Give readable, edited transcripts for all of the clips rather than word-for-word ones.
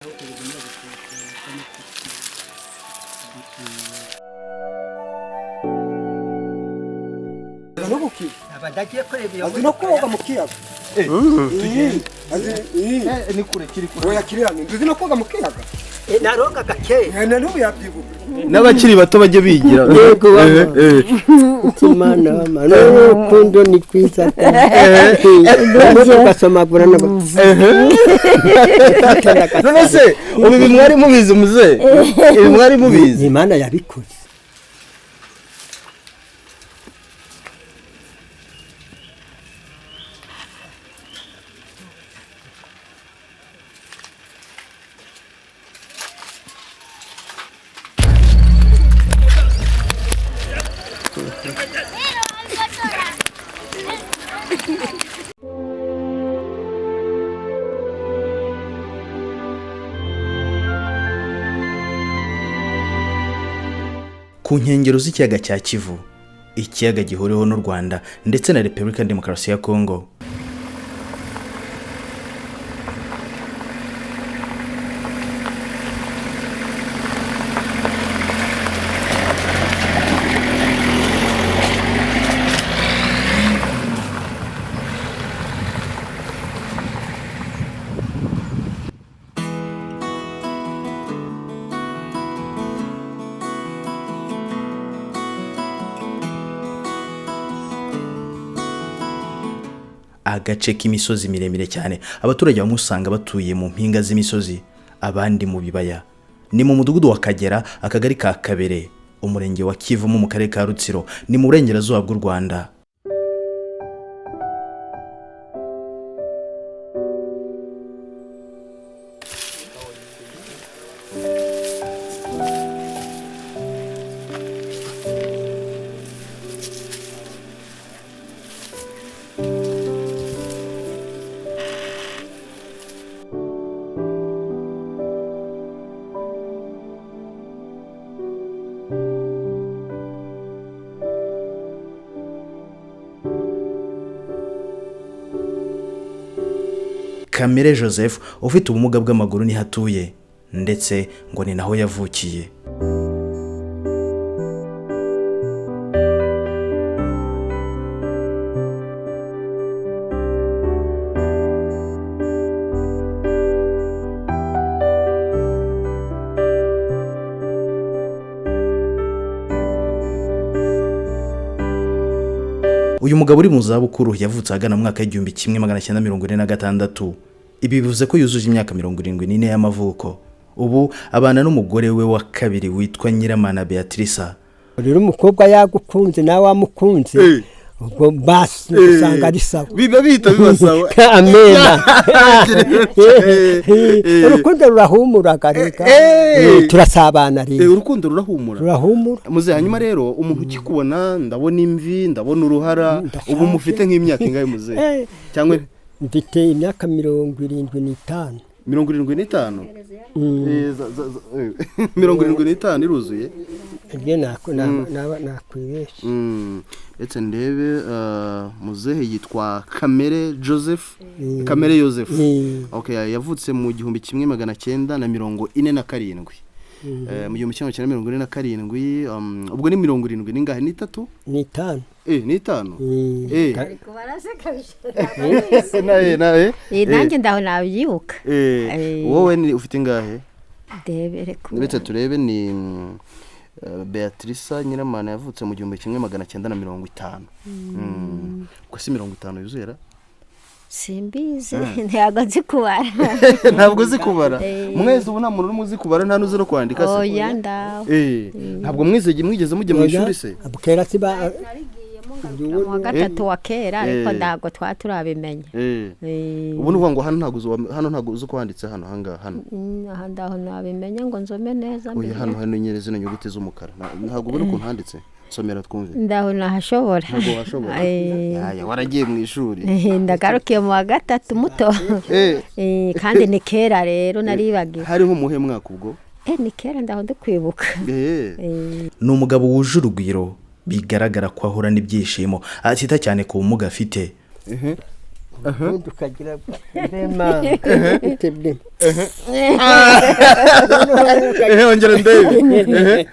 Azi no koga mu kiyaga. Azi ni kure kiri kure. Oya kiriya nzi no koga mu kiyaga. Naroga gake. Na n'ubu yabyibuka. N'abakiri bato bajye bigira. Yego Imana mana urukundo ni rwiza ugasomagura None se ubu ibi mwari mubizi muze? Ibi mwari mubizi? Imana yabikoze. Ku nkengero z'ikiyaga cya Kivu, ikiyaga gihuriweho n'u Rwanda ndetse na Repubulika Demokarasi ya Kongo. Agace k'imisozi miremire cyane, abaturage bamwe usanga batuye mu mpinga z'imisozi, abandi mu bibaya. Ni mu mudugudu wa Kagera, akagari ka Kabere, umurenge wa Kivumu mu karere ka Rutsiro, ni mu burengerazuba bw'u Rwanda. Kamere Joseph ufite ubumuga bw'amaguru niho atuye ndetse ngo ni naho yavukiye. Uyu mugabo uri mu zabukuru yavutse ahagana mu mwaka w'1946. Ibi bivuze ko yuzuje imyaka 74 y'amavuko. Ubu abana n'umugore we wa kabiri witwa Nyiramana Beatrice. Rero umukobwa yagukunze nawe wamukunze, ubwo basi usanga ari sawa. Biba bihita biba sawa. Amena. Urukundo rurahumura reka. Turasabana rero. Urukundo rurahumura. Rurahumura. Muze hanyuma rero umuntu ukikubona ndabona imvi, ndabona uruhara, ubu mufite nk'imyaka ingahe muze? Cyangwa mfite imyaka 75. 75? 75 iruzuye? Ibyo nakwibeshye. Ndetse ndebe muzehe yitwa Kamere Joseph. Kamere Joseph. Okay, yavutse mu 1947. Mu 1947, ubwo ni 70 ningahe? Ni 3? Ni 5. Ni 5. Nae. Nanjye ndaho nabyibuka. Wowe ni ufite ingahe? Ndebere ku. Ndetse turebe ni Beatrice Nyiramana yavutse mu 1950. Ubwo si 50 yuzera? Simbizi, ntabwo nzi kubara. Ntabwo uzi kubara. Mwese ubu nta muntu urimo uzi kubara, nta n'uzi no kwandika se? Oya ndaho. Ntabwo mwizege mwigeze mujya mu ishuri se? Kera si ba mu wa gatatu wa kera, ariko ntabwo turabimenye. Ubu ni ngo hano ntabwo uzi ko handitse hano hanga hano. Aha ndaho nabimenye ngo nzome neza. Oya hano hano nyereze zino nyuguti z'umukara. Ntabwo ubona ukuntu handitse. Somera twumve. Ndaho nahashobora. Ntabwo washobora. Yaya waragiye mu ishuri. Ndagarukiye mu wa gatatu muto. Kandi ni kera rero naribagiwe. Hariho umuhe mwaka ubwo? Ni kera ndaho ndikwibuka. Ni umugabo wuje urugwiro, bigaragara ko ahorana ibyishimo, atita cyane ku bumuga afite. Ubundi ukagira rema itebwe. Ongera ndebe.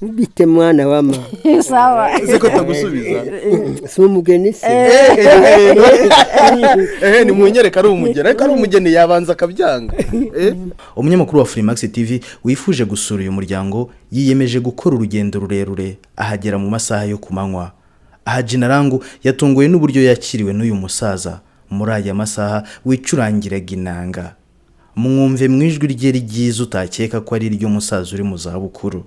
Bite mwana wa mama? Sawa. Ese ko tagusubiza? Si umugeni se? Ni munyereka ari umugeni, ariko ari umugeni yabanza akabyanga. Umunyamakuru wa Freemax TV wifuje gusura uyu muryango yiyemeje gukora urugendo rurerure ahagera mu masaha yo kumanywa. Aha Jinarangu yatunguwe n'uburyo yakiriwe n'uyu musaza muri aya masaha wicurangiraga inanga. Mwumve mu ijwi rye ryiza utakeka ko ari iry'umusaza uri mu zabukuru.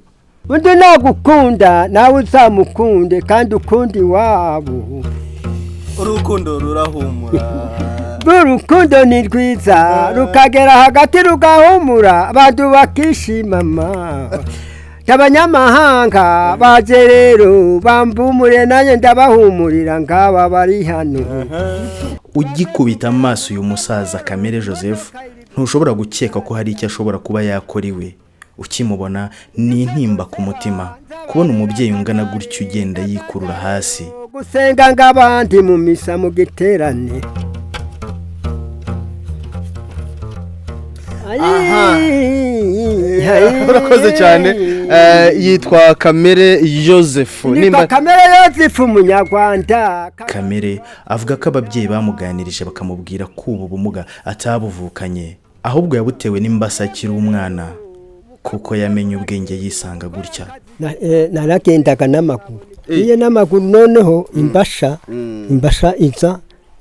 Undi nagukunda nawe uzamukunde kandi ukundi iwabo. Urukundo rurahumura. Urukundo ni rwiza rukagera hagati rugahumura abantu bakishimama. Abanyamahanga baje rero bambumure nanjye ndabahumurira ngaba bari hano. Ugikubita amaso uyu musaza Kamere Joseph ntushobora gukeka ko hari icyo ashobora kuba yakora iwe. Ukimubona ni intimba ku mutima kubona umubyeyi ungana gutyo ugenda yikurura hasi. Gusenga ng'abandi mu misa mu giterane. Urakoze cyane. Yitwa Kamere Joseph. Nimba Kamere Joseph umunyarwanda. Kamere avuga ko ababyeyi bamuganirije bakamubwira ko ubu bumuga atabuvukanye ahubwo yabutewe n'imbasa akiri umwana kuko yamenye ubwenge yisanga gutya. Naragendaga n'amaguru. Iyo n'amaguru noneho imbasha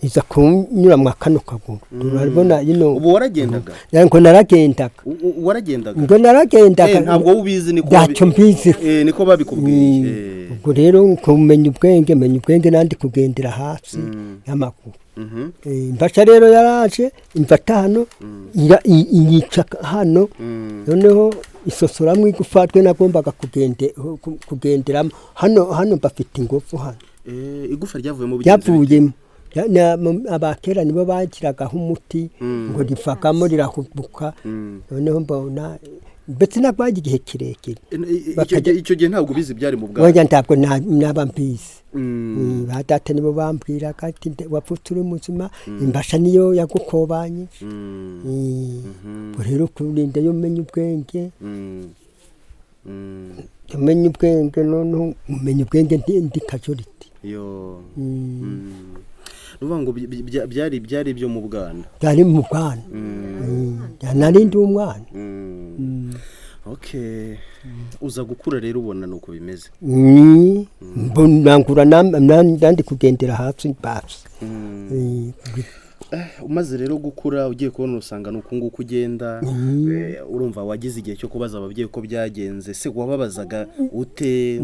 iza kunyura mu kano kaguru. Urabona ino. Ubu waragendaga? Ngo naragendaga. Waragendaga? Ngo naragendaga. Ntabwo ubizi niko ntacyo mbizi. Niko babikubwiye. Ubwo rero kumenya ubwenge, menya ubwenge nandi kugendera hasi n'amaguru. Imbasha rero yaraje imfata hano iyica hano noneho isosoramo igufa rwe nagombaga kugenderamo hano hano mbafite ingufu hano. Igufa ryavuyemo ryavuyemo. Abakera nibo bagiragaho umuti ngo rivagamo rirahubuka noneho mbona ndetse nagwaye igihe kirekire. Icyo gihe ntabwo ubizi byari mu bwana? Oya ntabwo naba mbizi. Ba data nibo bambwiraga ati wapfutse uri muzima imbasha niyo yagukobanye. Ubwo rero kurinda yo umenya ubwenge. Umenya ubwenge noneho umenya ubwenge ndi kajoriti. Yo. Nuvuga ngo byari byo mu bwana. Byari mu bwana. Nari ndi umwana. Okay. Uza gukura rero ubona nuko bimeze. Mbona nandi kugendera hasi basi. Umaze rero gukura ugiye kubona usanga nuko nguko ugenda, urumva wagize igihe cyo kubaza ababyeyi ko byagenze, se wababazaga ute?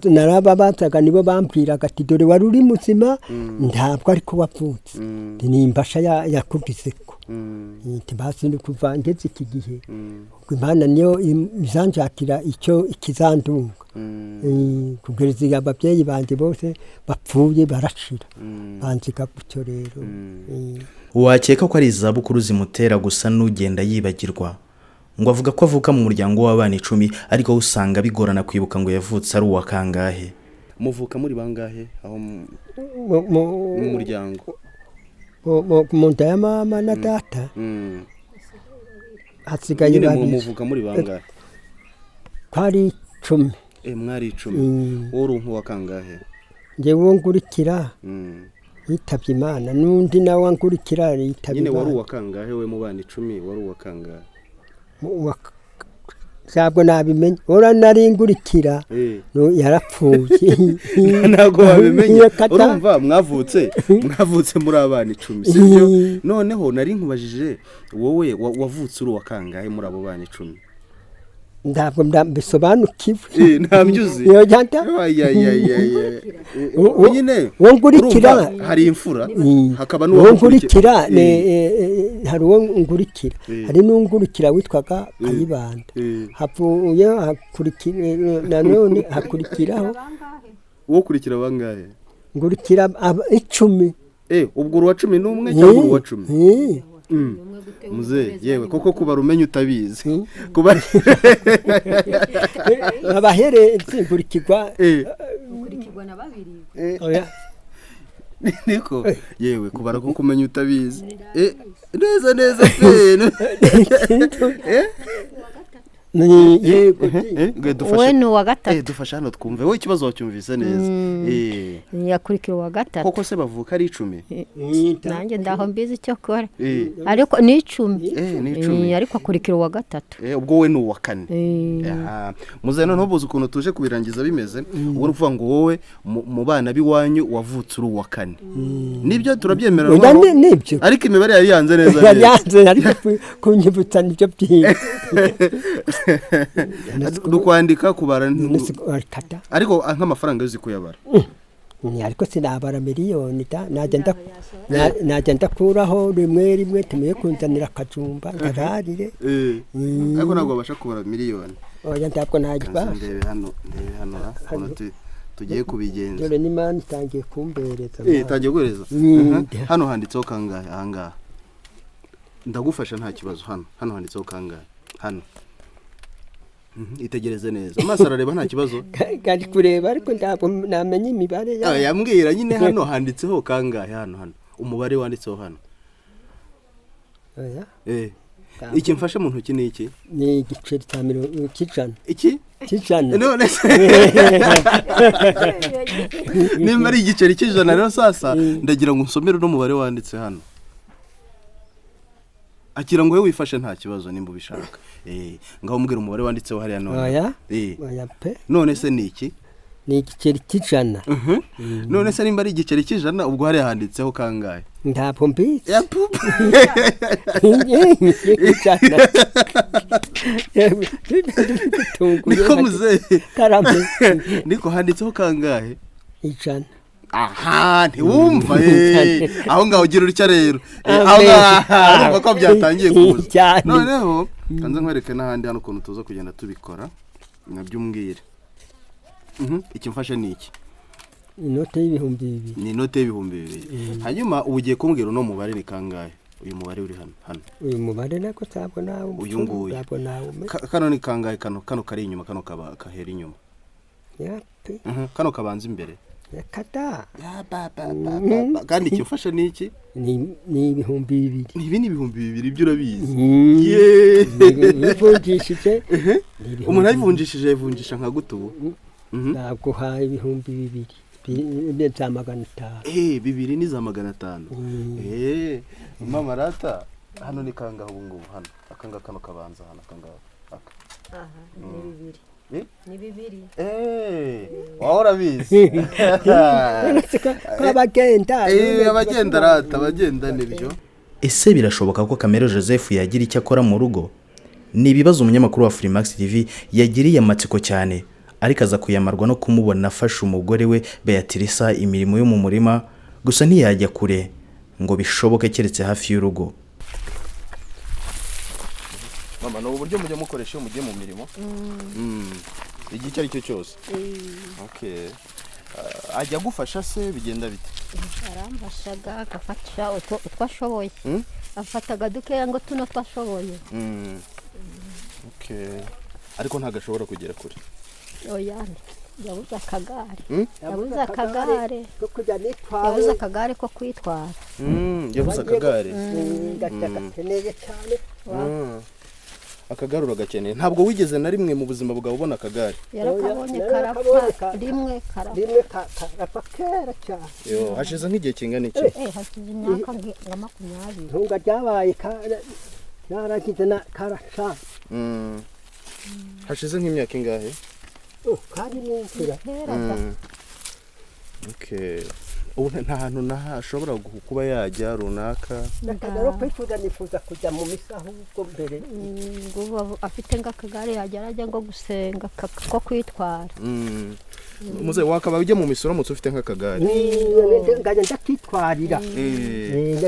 Narababazaga nibo bambwiraga ati dore wari uri muzima ntabwo ariko wavutse. Ni imbasha yakubiseko. Basi ni kuva ngeze iki gihe Imana niyo izanshakira icyo ikizandunga. Kugeza ababyeyi banjye bose bapfuye barashira banziga gutyo rero. Wakeka ko ari izabukuru zimutera gusa n'ugenda yibagirwa. Ngo avuga ko avuka mu muryango w'abana 10 ariko usanga bigorana kwibuka ngo yavutse ari uwa kangahe. Muvuka muri bangahe aho mu muryango? Mu nda ya mama na data hasigaye babiri. Muvuka muri bangahe? Twari 10. Mwari 10. Wowe uri nkuwa kangahe? Njyewe ngurikira yitabye Imana n'undi nawe ngurikira yitabye Imana. Nyine wari uwa kangahe we mu bana 10 wari uwa kangahe? Ntabwo nabimenye. Ora nari ngurikira yarapfuye. Ntabwo wabimenye. Urumva mwavutse muri abana 10 sibyo? Noneho nari nkubajije wowe wavutse uri uwa kangahe muri abo bana 10? Ntabwo mbisobanukiwe. Ntabyo uzi. Nyine uwo ngurikira hari imfura hakaba n'uwo ngurikira, hari uwo ngurikira, hari n'ungurikira witwaga Kayibanda. Havuye hakurikira nanone hakurikiraho uwo kurikira bangahe? Ngurikira 10. Ubwo uruwa 11 cyangwa uruwa 10? Muze yewe koko kubara umenye utabizi. Kuba abahere nzingurikirwa na babiri. Oya. Niko yewe kubara ko kumenya utabizi. Neza neza pe. Yego. We ni uwa gatatu. Dufasha hano twumve wowe ikibazo wacyumvise neza. Yakurikira uwa gatatu. Koko se bavuka ari 10? Nanjye ndaho mbizi icyo kora. Ariko ni 10. Ni 10. Ariko akurikira uwa gatatu. Ubwo we ni uwa kane. Muze noneho buze ukuntu tuje kubirangiza bimeze. Ubwo uvuga ngo wowe mu bana biwanyu wavutse uri uwa kane. Nibyo turabyemera. Nibyo. Ariko imibare yari yanze neza neza. Yari yanze ariko kunyibutsa nibyo byiza. Dukwandika kubara ariko nk'amafaranga yuzi kuyabara. Ariko sinabara miliyoni da najya ndakuraho rimwe rimwe tumiye kunzanira akajumba ndararire. Ariko ntabwo babasha kubara miliyoni. Oya ntabwo nagibasha. Ndebe hano ukuntu tugiye kubigenza. Dore n'Imana itangiye kumbereza. Itangiye guhereza. Hano handitseho kangahe ahangaha? Ndagufasha nta kibazo. Hano handitseho kangahe? Hano. Itegereze neza. Amaso arareba nta kibazo. Ari kureba ariko ntabwo namenye imibare yawe. Yambwira nyine hano handitseho kangahe hano. Umubare wanditseho hano. Oya. Iki mfashe mu ntoki ni iki? Ni igiceri cya 100. Iki? Cy'ijana. None se nimba ari igiceri cy'ijana rero sasa ndagira ngo nsomere no mubare wanditse hano. Akira ngo we wifashe nta kibazo nimba ubishaka. Ngaho umbwira umubare wanditseho hariya none. Oya. Oya pe. None se ni iki? Ni igiceri cy'ijana. None se nimba ari igiceri cy'ijana ubwo hariya handitseho kangahe? Ntabwo mbizi. Niko muzehe. Niko handitseho kangahe? 100. Aha ntiwumva aho ngaho ugira utya rero. Aho ngaho ko byatangiye kuza. Noneho kanze nkwereke n'ahandi hano ukuntu tuza kugenda tubikora nabyo umbwire. Iki mfashe ni iki? Inote y'ibihumbi 2000. Ni inote y'ibihumbi 2000. Hanyuma ubu ugiye kumbwira uno mubare ni kangahe? Uyu mubare uri hano. Uyu mubare nako ntabwo nawe. Uyu nguyu. Ntabwo nawe. Kano ni kangahe kano? Kano kari inyuma, kano kahera inyuma. Yapi. Kano kabanza imbere. Kata. Ya ba ba ba. Kandi iki mfashe ni iki? Ni 2000. Ibi ni 2000 ibyo urabizi. Bivunjishije. Umuntu ayivunjishije yivunjisha nka gute ubu? Ntabwo haye 2000. Za 500. 2 ni za 500. Mama rata hano ni kangahe ubu ngubu hano? Akanga kano kabanza hano akanga aka. Aha ni 2. Ni 2. Wahora urabizi. Ko abagenda. Abagenda rata abagenda nibyo. Ese birashoboka ko Kamere Joseph yagira icyo akora mu rugo? Ni ibibazo umunyamakuru wa Freemax TV yagiriye amatsiko cyane, ariko aza kuyamarwa no kumubona afasha umugore we Beatrice imirimo yo mu murima, gusa ntiyajya kure ngo bishoboke keretse hafi y'urugo. Mama, no uburyo mujya mukoresha iyo mugiye mu mirimo? Igihe icyo ari cyo cyose. Okay. Ajya gufasha se bigenda bite? Aramfashaga agafasha utwo ashoboye. Afataga dukeya ngo tuno twashoboye. Okay. Ariko ntagashobora kugera kure. Oya, yabuze akagare. Yabuze akagare. Yabuze akagare ko kwitwara. Yabuze akagare. Ndagakeneye cyane. Akagare uragakeneye. Ntabwo wigeze na rimwe mu buzima bwawe ubona akagare? Yarakabonye karapfa rimwe karapfa. Rimwe karapfa kera cyane. Yo, hashize nk'igihe kingana iki? Hashize imyaka nka 20. Ntunga ryabaye naragize na karasha. Hashize nk'imyaka ingahe? Kari n'imfura. Okay. Ubu nta hantu ashobora kuba yajya runaka. Nakagaro kwifuza nifuza kujya mu misa ahubwo mbere. Ngo afite ngakagare yajya arajya ngo gusenga ko kwitwara. Muze wakaba ujya mu misa uramutse ufite nk'akagare. Ngajya ndakitwarira.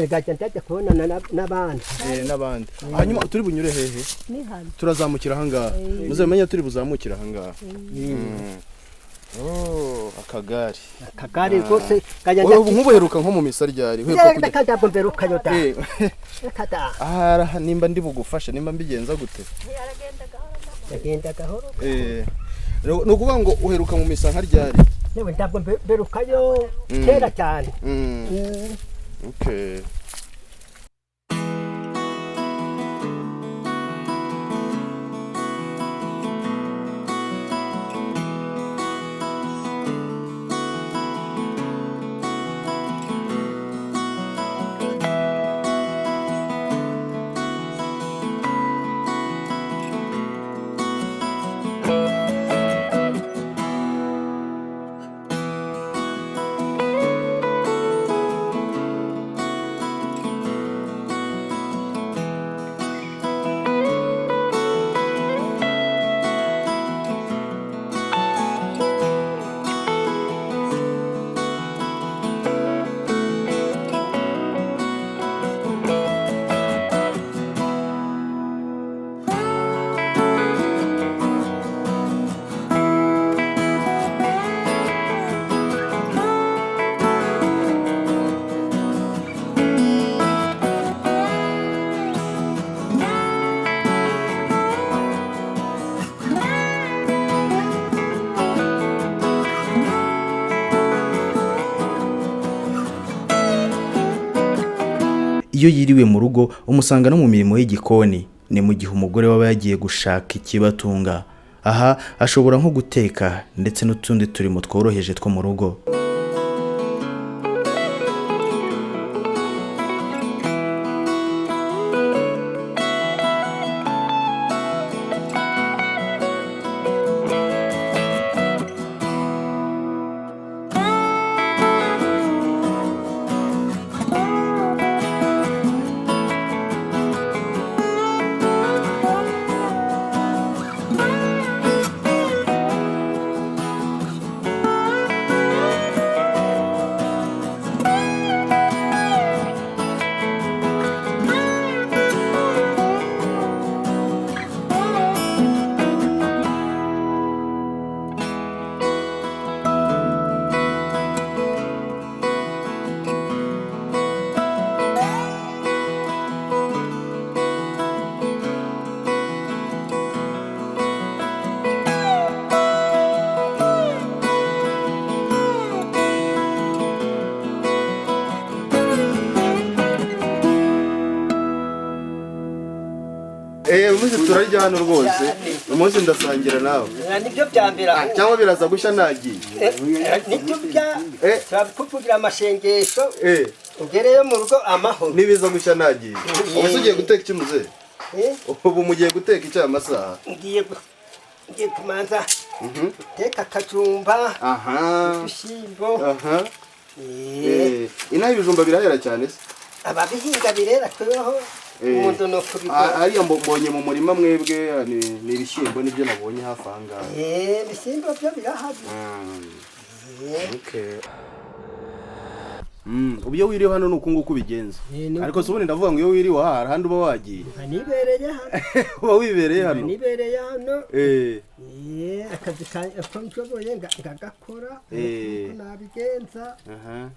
Ngajya ndajya kubonana n'abandi. N'abandi. Hanyuma turi bunyure hehe? Ni hano. Turazamukira ahangaha. Muze menye turi buzamukira ahangaha. Akagare. Akagare rwose kajya ndakitwara. Nkubuheruka nko mu misa ryari? Uheruka kujya. Mberuka yo da. Kada. Aha nimba ndi bugufasha nimba mbigenza gute? Yagenda gahoro. Ni ukuvuga ngo uheruka mu misa nka ryari? Yewe ntabwo mberukayo kera cyane. Okay. Iyo yiriwe mu rugo umusanga no mu mirimo y'igikoni, ni mu gihe umugore waba yagiye gushaka ikibatunga. Aha ashobora nko guteka ndetse n'utundi turimo tworoheje two mu rugo. Umunsi turarya hano rwose, umunsi ndasangira nawe. Nibyo bya mbere aho. Cyangwa biraza gushya nagiye. Nibyo bya turakuvugira amashengesho. Ugereyo mu rugo amahoro. Nibiza gushya nagiye. Ubu ugiye guteka iki muze? Ubu mugiye guteka iki amasaha? Ngiye kumanza. Teka akajumba. Aha. Ibishyimbo. Aha. Inaha ibijumba birahera cyane se? Ababihinga birera tweho. Umuntu no kubigura. Ariya mbonye mu murima mwebwe ni ibishyimbo nibyo nabonye hafi aha ngaha. Ibishyimbo byo birahari. Okay. Ubyo wiriwe hano nuko nguko ubigenza. Ariko se ubundi ndavuga ngo iyo wiriwe aha hari ahandi uba wagiye. Nibereye hano. Uba wibereye hano. Nibereye hano. Akazi ko nshoboye ngagakora. Uko nabigenza. Aha.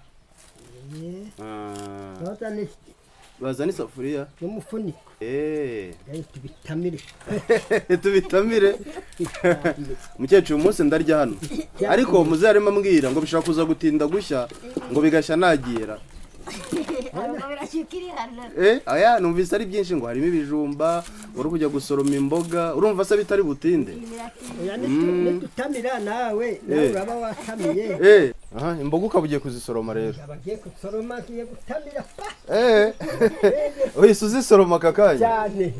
Bazana isafuriya n'umufuniko. Tubitamire. Tubitamire. Mukecuru umunsi ndarya hano. Ariko muze arimo ambwira ngo bishobora kuza gutinda gushya ngo bigashya nagira. Aya numvise ari byinshi ngo harimo ibijumba, uri kujya gusoroma imboga, urumva se bitari butinde. Oya nitutamira nawe, nawe uraba watamiye. Aha imboga ukaba ugiye kuzisoroma rero. Abagiye gusoroma ngiye gutamira pa. Uhise uzisoroma aka kanya. Cyane.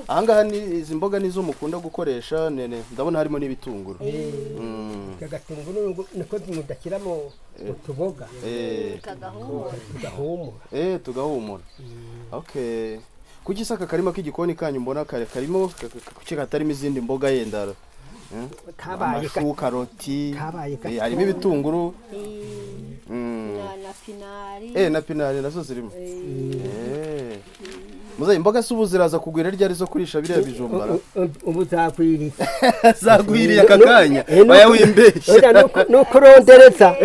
Aha ngaha ni izi mboga nizo mukunda gukoresha nene, ndabona harimo n'ibitunguru. Agatunguru niko mudashyira mu tuboga. Tugahumura. Tugahumura. Okay. Kuki saka karima k'igikoni kanyu mbona kare karimo kuki katarimo izindi mboga yenda? Kabaye amashu, karoti, harimo ibitunguru. Na pinari. Na pinari nazo zirimo. Muze imboga se ubu ziraza kugwira ryari zo kurisha biriya bijumba? Ubu zakwiriye. Zakwiriye aka kanya. Oya wimbeshya. Nukurondereza.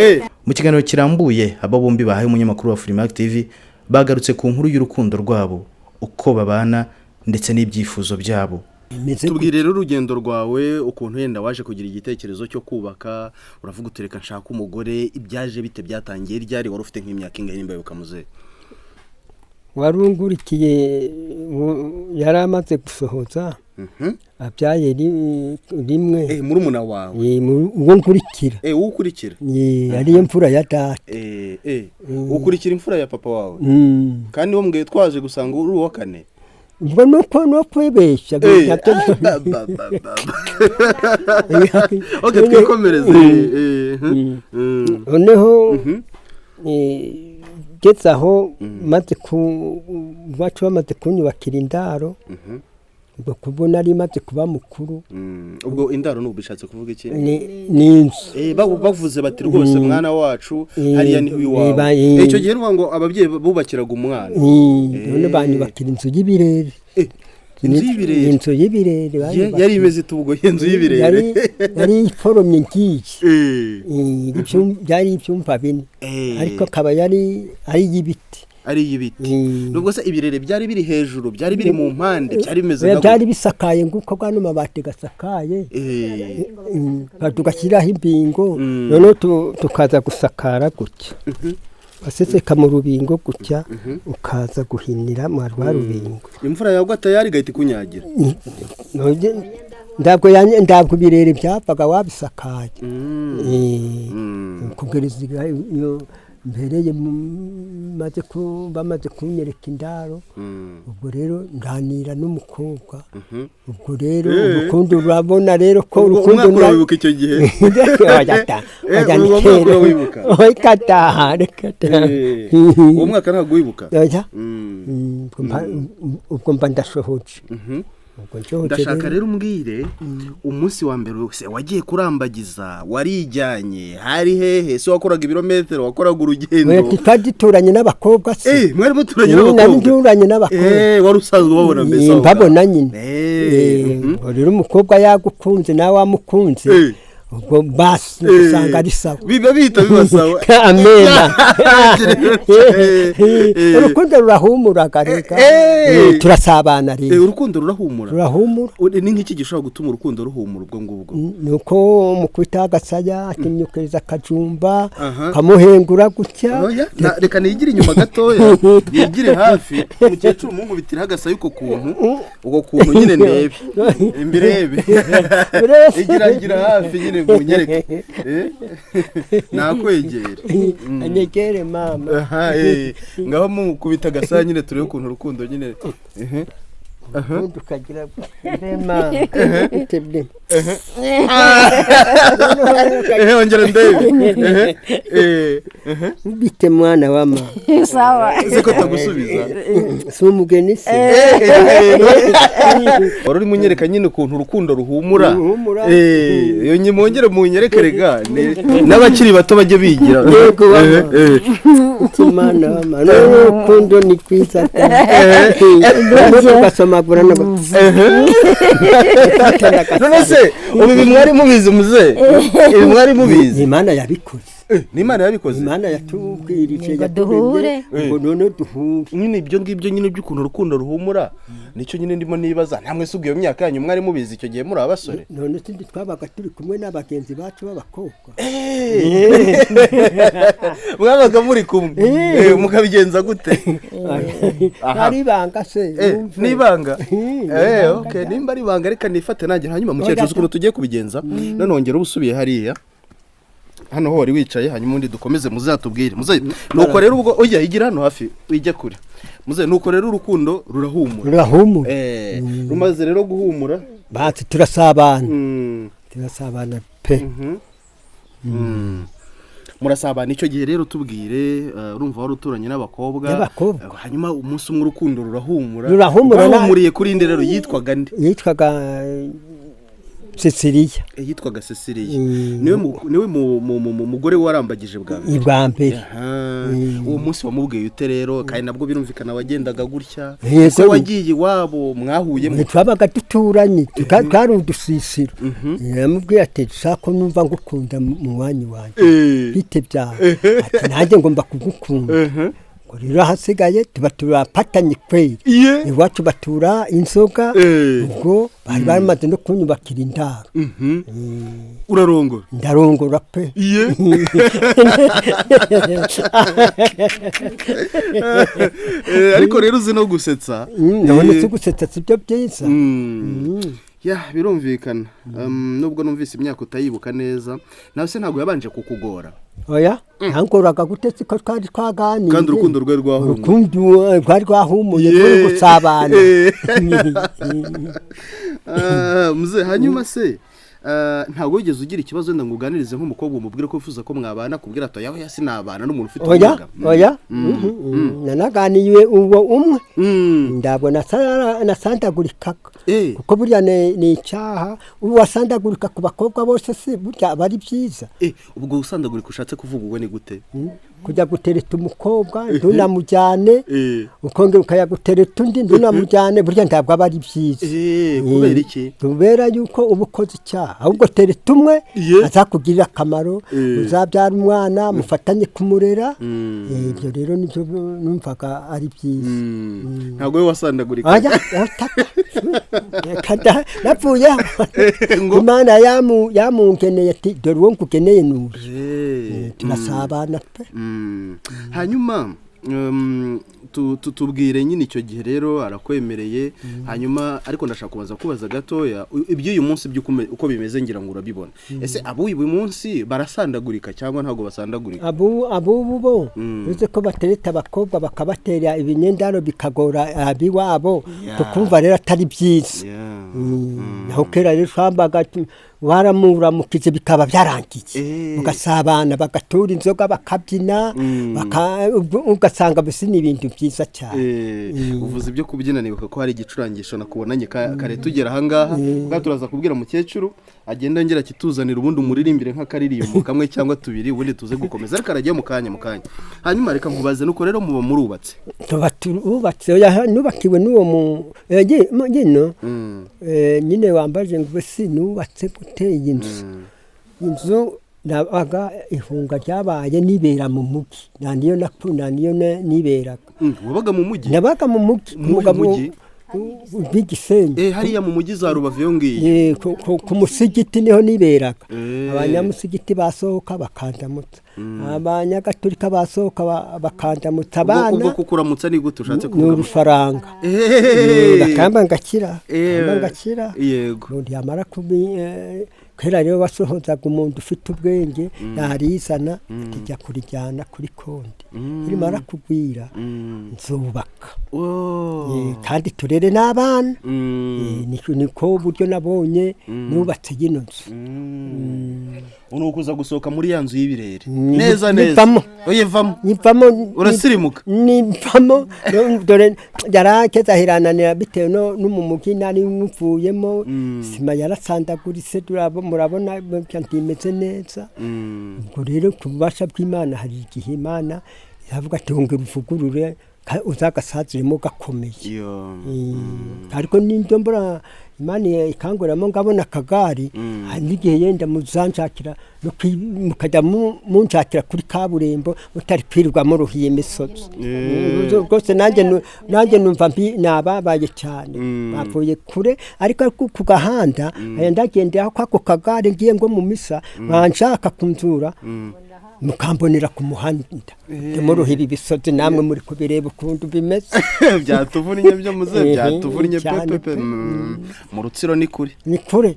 Mu kiganiro kirambuye aba bombi bahaye umunyamakuru wa Freemac TV bagarutse ku nkuru y'urukundo rwabo, uko babana ndetse n'ibyifuzo byabo. Imeze Tubwire rero urugendo rwawe, ukuntu yenda waje kugira igitekerezo cyo kubaka, uravuga uti reka nshaka umugore, ibyaje bite, byatangiye ryari, wari ufite nk'imyaka ingahe nimba wibuka muzehe? Warungurikiye yari amaze gusohoza abyaye rimwe. Murumuna wawe? Uwo nkurikira. Uwo ukurikira. Ariyo mfura ya data. Ukurikira imfura ya papa wawe? Kandi wo mbwiye twaje gusanga uri uwa kane. Ubwo nuko no kwibeshya. Ah, ba, ba, ba, ba. Okay, twikomereze. Noneho ngeze aho maze ku iwacu bamaze kunyubakira indaro, ubwo kubona nari maze kuba mukuru. Ubwo indaro n'ubu bishatse kuvuga iki? Ni inzu. Bavuze bati rwose mwana wacu, hariya niho iwawe. Icyo gihe nuvuga ngo ababyeyi bubakiraga umwana. None banyubakira inzu y'ibirere. Inzu y'ibirere. Inzu y'ibirere banyubakiye. Yari imeze ite ubwo inzu y'ibirere? Yari iforomye ngiyi. Byari ibyumba 4, ariko akaba yari ari iy'ibiti. Ari iy'ibiti. Nubwo se ibirere byari biri hejuru, byari biri mu mpande, byari bimeze Oya, nka byari bisakaye nguko bwano mabati gasakaye. Tugashyiraho imbingo, noneho tukaza gusakara gutya, waseseka mu rubingo gutya, ukaza guhinira mu rwa rubingo. Imvura yagwa tayari igahita ikunyagira. Ntabwo ntabwo ibirere byapfaga wabisakaye. Kugereza iyo mbereye maze bamaze kunyereka indaro, ubwo rero nganira n'umukobwa. Ubwo rero urukundo urabona rero ko Ubwo urukundo umwaka urawibuka icyo gihe? Oya ta, oya, Uwo ni mwaka kera. urawibuka? Oya kata, reka ta. Uwo mwaka ntabwo wibuka? Oya. Ubwo mba ndashohoje. Ubwo nshohoje. Ndashaka rero umbwire umunsi wa mbere wese wagiye kurambagiza, warijyanye, hari hehe se, wakoraga ibirometero, wakoraga Oya, urugendo? twari duturanye n'abakobwa se. Mwari muturanye Nari n'abakobwa? nturanye n'abakobwa. Wari usanzwe ubabona mbese aho ngaho? Mbabona nyine. Ubwo rero umukobwa yagukunze nawe wamukunze, ubwo basi usanga ari sawa. Biba bihita biba sawa. Amena. Urukundo rurahumuraga reka. Turasabana rero. Urukundo rurahumura. Rurahumura. Ni nk'iki gishobora gutuma urukundo ruhumura ubwo ngubwo? Nuko mukubita agasaya akimyukiriza akajumba, Aha. kamuhengura gutya. Oya, reka nigire inyuma gatoya, yigire hafi umukecuru munkubitire agasaya uko kuntu, uko kuntu nyine ndebe imbirebe. Igira igira hafi nyine munyereke. Nakwegera. Anyegere mama. Aha, ngaho mukubita agasaya nyine turebe ukuntu urukundo nyine. Ehe. Ubundi ukagira rema itebye. Ehe, ongera ndebe. Ehe, ehe. Bite mwana wa mama? Sawa. Ese ko tagusubiza? Si umugeni se? Wari urimo unyereka nyine ukuntu urukundo ruhumura. Ruhumura. Iyo mwongere munyereke rega n'abakiri bato bajye bigira. Yego, mama. Iti mwana wa mama, n'urukundo ni rwiza ta. Ugasomagura no None se ubu ibi mwari mubizi muze? Ibi mwari mubizi? Imana yabikoze. Ni Imana yabikoze. Imana yatubwirije, Ngo duhure. yaturemye ngo none duhure. Nyine ibyo ngibyo nyine by'ukuntu urukundo ruhumura nicyo nyine ndimo nibaza, ntamwe se ubwo iyo myaka yanyu mwari mubizi icyo gihe muri abasore? None sindi twabaga turi kumwe n'abagenzi bacu b'abakobwa. Mwabaga muri kumwe? Mukabigenza gute? Aha. Ari ibanga se? Wumve. Ni ibanga. Ni Okay, nimba ari ibanga reka nifate nanjye. Hanyuma mukecuru, uzi ukuntu tugiye kubigenza? None wongera uba usubiye hariya hano ho wari wicaye, hanyuma ubundi dukomeze muzatubwire muze. Nuko rero ubwo ujya igira hano hafi ujya kure muze. Nuko rero urukundo rurahumura. Rurahumura. Rumaze rero guhumura. Bati turasabana. Turasabana pe. Murasabana icyo gihe rero tubwire, urumva wari uturanye n'abakobwa. N'abakobwa. Hanyuma umunsi umwe urukundo rurahumura. Rurahumura. Rwahumuriye kuri nde rero, yitwaga nde? Yitwaga Cecilia. Yitwaga Cecilia. Niwe mugore warambagije bwa mbere? Ibwa mbere. Aha. Uwo munsi wamubwiye ute rero, kandi nabwo birumvikana wagendaga gutya? Yego. Ese wagiye iwabo, mwahuye Twabaga duturanye, twari udusisiro. Yamubwiye ati shaka numva ngukunda mu mwanya wanjye, bite byawe? Ati nanjye ngomba kugukunda. Ngo Ubwo rero ahasigaye tuba turapatanye kweri, iwacu batura inzoga, ubwo bari bamaze no kunyubakira indaro. Urarongora? Ndarongora pe. Ariko rero uzi no gusetsa. Ndabona si gusetsa, si byo byiza. Ya, birumvikana. Nubwo numvise imyaka utayibuka neza, nawe se ntabwo yabanje kukugora? Oya, ntangoraga gute siko twari twaganiriye. Kandi urukundo rwe rwahumuye. Urukundo rwari rwahumuye, ruri gusabana. Muze hanyuma se ntabwo wigeze ugira ikibazo wenda ngo uganirize nk'umukobwa umubwire ko wifuza ko mwabana, kubwira ati oya sinabana n'umuntu ufite Oya. ubumuga? Oya, nanaganiye uwo umwe, ndabona nasandagurikaga, kuko burya ni icyaha ubu wasandagurika ku bakobwa bose, si burya aba ari byiza. Ubwo usandagurika ushatse kuvuga ubwo ni gute? Kujya gutereta umukobwa ntunamujyane, ukongera ukajya gutereta undi ntunamujyane, burya ntabwo aba ari byiza. Kubera iki? Kubera yuko uba ukoze icyaha. Ahubwo tereta umwe azakugirira akamaro, uzabyara umwana mufatanye kumurera. Ibyo rero nibyo numvaga ari byiza. Ntabwo we wasandagurika? Oya, reka da, napfuye. Imana yamungeneye ati dore uwo nkugeneye ni uyu. Turasabana pe. Hanyuma tubwire nyine icyo gihe rero arakwemereye, hanyuma ariko ndashaka kubanza kubaza gatoya iby'uyu munsi uko bimeze, ngira ngo urabibona. Ese ab'uyu munsi barasandagurika cyangwa ntabwo basandagurika? Abubu bo uretse ko batereta abakobwa bakabatera ibinyendaro bikagora abiwabo, tukumva rero atari byiza. Naho kera rero twambaga waramuramukize bikaba byarangiye, ugasabana, bagatura inzoga, bakabyina, ugasanga mbese ni ibintu byiza cyane. Uvuze ibyo kubyina nibuka ko hari igicurangisho nakubonanye kare tugera ahangaha, ubwo turaza kubwira mukecuru agenda yongera akituzanira, ubundi umuririmbire nk'akaririmbo kamwe cyangwa tubiri, ubundi tuze gukomeza, ariko aragiye mu kanya mu kanya. Hanyuma reka nkubaze, nuko rero muba murubatse? Tuba turubatse. Oya, nubakiwe n'uwo mu nyino. Nyine wambaje ngo si nubatse gute iyi nzu? Inzu nabaga ihunga ryabaye nibera mu mugi, nta niyo nta niyo niberaga. Wabaga mu mujyi? Nabaga mu mugi. Mu Umugabo mujyi? w'igisenyi. Hariya mu mujyi za Rubavu iyo ngiyo? Ku musigiti niho niberaga. Abanyamusigiti basohoka bakandamutsa, abanyagatulika basohoka bakandamutsa. Ubwo Abana kukuramutsa ni gute ushatse ni kuvuga? urufaranga. Bakamba ngakira, bakamba ngakira. Umuntu yamara kubi kera rero wasohozaga umuntu ufite ubwenge yarizana akijya kurijyana kuri konti, rimara kugwira nzubaka. Kandi turere n'abana. Niko buryo nabonye nubatse yino nzu. Ubu ni ukuza gusohoka muri ya nzu y'ibirere neza neza? Nivamo. Uyivamo? Nivamo. Urasirimuka? Nivamo, dore yarakeze ahirananira bitewe no mu mugi nari mvuyemo, sima yarasandaguritse, murabona burya ntimeze neza. Ubwo rero ku bubasha bw'Imana hari igihe Imana iravuga ati wongera uvugurure uzagasaziremo gakomeye. Ariko n'ibyo mbura Imana ikanguramo ngabona akagari, hari n'igihe yenda muzanshakira no mukajya munshakira kuri kaburimbo mutari kwirirwa muruhiye imisozi. Rwose nanjye numva mbi nababaye cyane, bavuye kure, ariko ku gahanda aya ndagendera kwako kagare ngiye ngo mu misa banshaka kunzura mukambonera ku muhanda, ntimuruhire ibisozi, namwe muri kubireba ukuntu bimeze. Byatuvunnye byo muze, byatuvunnye pe. Cyane pe pe. pe. Mu Rutsiro ni kure. Ni kure,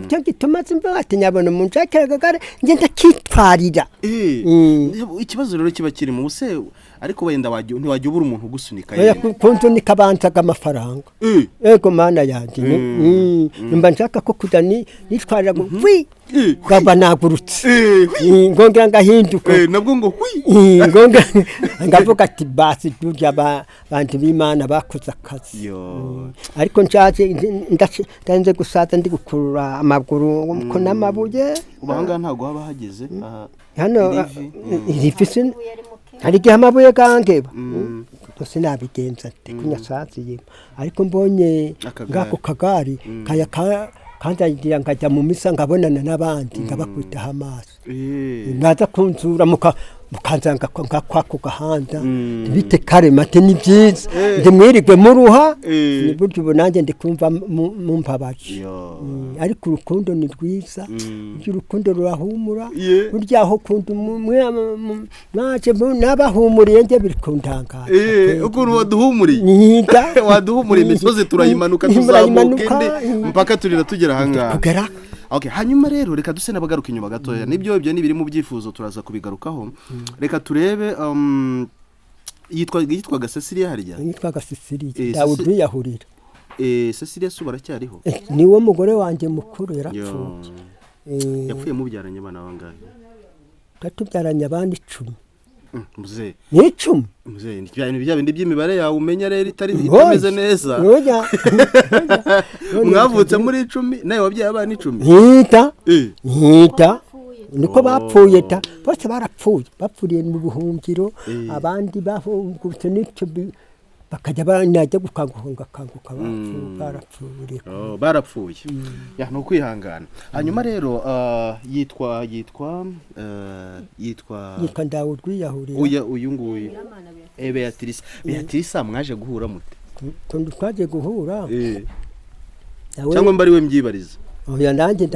cyo gituma simba ati nyabona munshakira akagare njye ndakitwarira. Ikibazo rero kiba kiri mu buse, ariko wenda ntiwajya ubura umuntu ugusunika Oya, yenda. Kunsunika banzaga amafaranga. Ego mana yanjye, nimba nshaka ko kujya nitwarira ngo wi ngaba nagurutse. Hwi. Ngongera ngahinduka. Nabwo ngo hwi. Ngongera ngavuga ati basi burya bantu b'Imana bakoze akazi. Yo. Ariko nshaje ndanze gusaza ndi gukurura amaguru ko n'amabuye. Ubu ahangaha ntabwo haba hageze aha? Hano Irivi. Irivi hari igihe amabuye gangeba sinabigenza ate kunyasaziye, ariko mbonye Akagare. ngako kagari kaya kandagira nkajya mu misa nkabonana n'abandi, nkabakubitaho amaso, mwaza kunzura Mukanzanga nga kwako gahanda bite kare mate ni byiza ndi mwirigwe muruha ni buryo ubu nanjye ndi kumva mumbabaje. Ariko urukundo ni rwiza, burya urukundo rurahumura, burya aho kunda mwaje n'abahumuriye njye biri kuntangaza. Ukuntu waduhumuriye, waduhumuriye imisozi turayimanuka tuzamuka indi mpaka turira tugera ahangaha. Okay, hanyuma rero reka duse n'abagaruka inyuma gatoya. Nibyo ibyo ni biri mu byifuzo turaza kubigarukaho. Reka turebe yitwaga Cecilia harya? Yitwaga Cecilia Dawudi yahurira. Cecilia se baracyariho? Niwo mugore wanjye mukuru yarapfuye. Yapfuye mubyaranye abana bangahe? Tatubyaranye abana 10. Muzehe. Ni 10. Muzehe, bya bindi by'imibare yawe umenya rero itari itameze neza. Mwavutse muri 10 nawe wabyaye abana 10. Nkita. Nkita. Niko bapfuye ta. Bose barapfuye. Bapfuriye mu buhungiro, abandi bahungutse n'icyo bakajya banajya gukanguka kanguka barapfuye. Barapfuye. Ya no kwihangana. Hanyuma rero yitwa Ndawudi yahurira. Uya uyu nguyu. Beatrice. Beatrice mwaje guhura mute? Twaje guhura. Cyangwa mbari we mbyibariza. Oya nanjye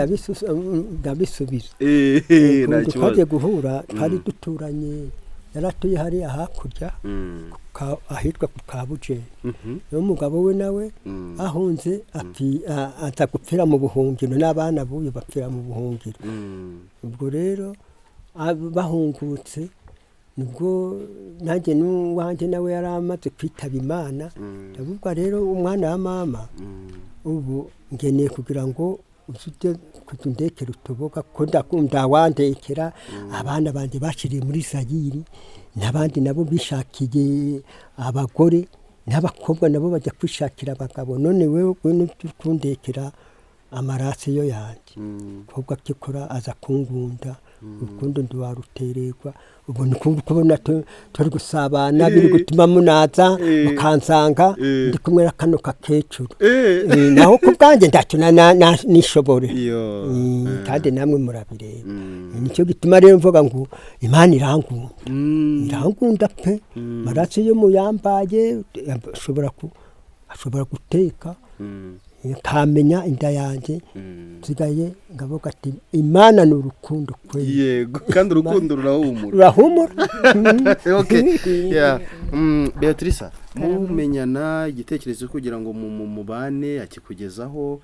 ndabisubiza. Twaje guhura twari duturanye, yaratuye hariya hakurya ahitwa ku Kabuje. N'umugabo we nawe ahunze aza gupfira mu buhungiro n'abana buyo bapfira mu buhungiro. Ubwo rero bahungutse nibwo nanjye n'uwanjye nawe yari amaze kwitaba Imana. Ndavuga rero umwana wa mama ubu ngeneye kugira ngo uzite kutundekera utuboga ko ndakunda wandekera abana banje bashiriye muri Zayiri n'abandi nabo bishakiye abagore n'abakobwa nabo bajya kwishakira abagabo, none wewe kundekera amarasiyo yanjye. Kobwa kikora aza kungunda urukundo ndiwarutererwa. Ubwo nikumva kubona turi gusabana biri gutuma munaza mukansanga ndi kumwe na kano kakecuru. Naho ku bwanjye ntacyo nishobore. Kandi namwe murabireba. Nicyo gituma rero mvuga ngo Imana irangunda. Irangunda pe. Marasiyo muyambaye ashobora guteka nkamenya inda yanjye nsigaye ngavuga ati Imana ni urukundo kwe. Yego, kandi urukundo rurahumura. Rurahumura. Okay. Yeah. Beatrice, mumenyana igitekerezo kugira ngo mubane akikugezaho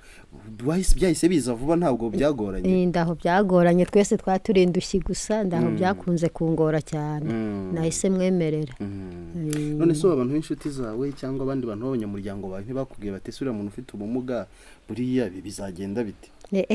byahise biza vuba ntabwo byagoranye? Ndaho byagoranye, twese twaturindushyi gusa ndaho byakunze kungora cyane. Nahise mwemerera. None so abantu b'inshuti zawe cyangwa abandi bantu b'abanyamuryango bawe ntibakubwiye bati sura umuntu ufite ubumuga buriya bizagenda bite?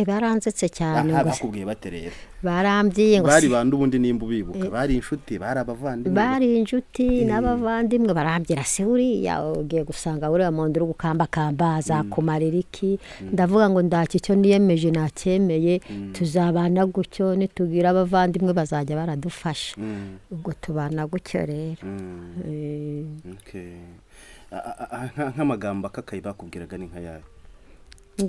Baranzetse cyane. Bakubwiye bate rero? Barambyiye ngo bari bandi ubundi nimba ubibuka bari inshuti bari abavandimwe? Bari inshuti n'abavandimwe barambwira se uriya ugiye gusanga uriya muntu uri gukambakamba azakumarira iki? Ndavuga ngo ndaki icyo niyemeje nacyemeye, tuzabana gutyo nitugira abavandimwe bazajya baradufasha. Ubwo tubana gutyo rero. Nk'amagambo akakaye bakubwiraga ni nka yayo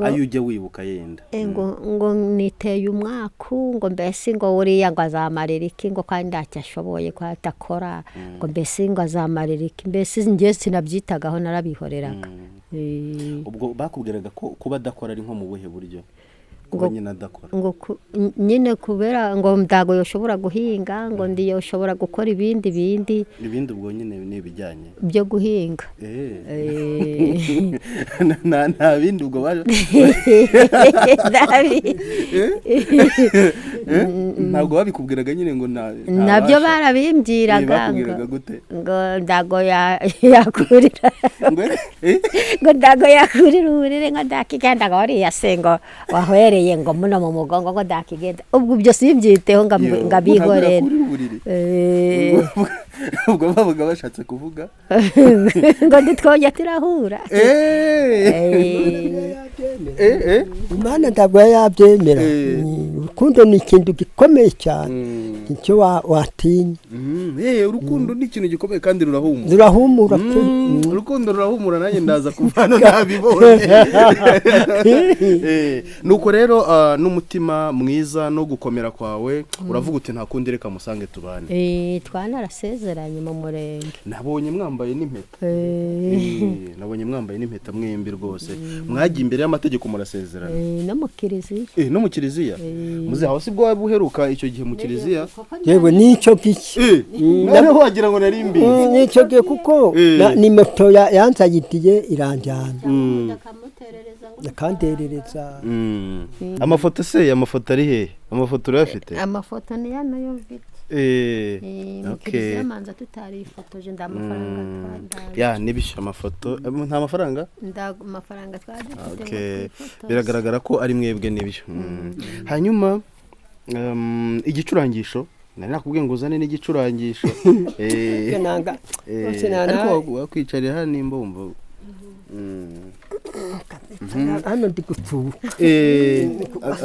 ayo ujya wibuka yenda? Ngo niteye umwaku ngo mbese ngo uriya ngo azamarira iki ngo kandi ntacyo ashoboye ko atakora ngo mbese ngo azamarira iki, mbese njye sinabyitagaho narabihoreraga. Ubwo bakubwiraga ko kuba adakora ari nko mu buhe buryo? Ngo nyine adakora ngo nyine kubera ngo ndago yoshobora guhinga ngo ndiyo ushobora gukora ibindi bindi ubwo nyine ni ibijyanye byo guhinga. Nta bindi ubwo baje ntabwo babikubwiraga nyine ngo nabyo barabimbwiraga ngo ndago yakurira ngo ndago yakurira uburire ngo ndakigenda ngo uriya se ngo wahwereye ngo muno mu mugongo ngo ndakigenda. Ubwo ibyo simbyiteho ngabihorera. Ubwo bavuga bashatse kuvuga ngo ntitwongere turahura. Imana ntabwo yabyemera. Urukundo ni ikintu gikomeye cyane, icyo watinya. Urukundo ni ikintu gikomeye kandi rurahumura. Rurahumura pe. Urukundo rurahumura, nanjye ndaza kuva hano nabibonye. Nuko rero n'umutima mwiza no gukomera kwawe, uravuga uti nta kundi, reka musange tubane. Twanarasezeranye mu murenge. Nabonye mwambaye n'impeta. Nabonye mwambaye n'impeta mwembi rwose, mwagiye imbere y'amategeko murasezerana. No mu kiliziya. No mu kiliziya. Muze aho si bwo waba uheruka icyo gihe mu kiliziya? Yewe, n'icyo giki. Noneho wagira ngo nari mbizi. N'icyo gihe kuko ni moto yanzayidiye iranjyana akanderereza. Amafoto se, amafoto ari hehe? Amafoto urayafite? Amafoto ni ya nayo mfite. Mu kiliziya manza tutarifotoje, nda mafaranga twanda. Ya, nibyo, amafoto nta mafaranga. Nda mafaranga twari dufite. Okay. Biragaragara ko ari mwebwe, nibyo. Hanyuma igicurangisho nari nakubwiye ngo uzane n'igicurangisho. Nanga rwose Ariko wakwicarira hano nimba wumva. Hano ndi gutsuka.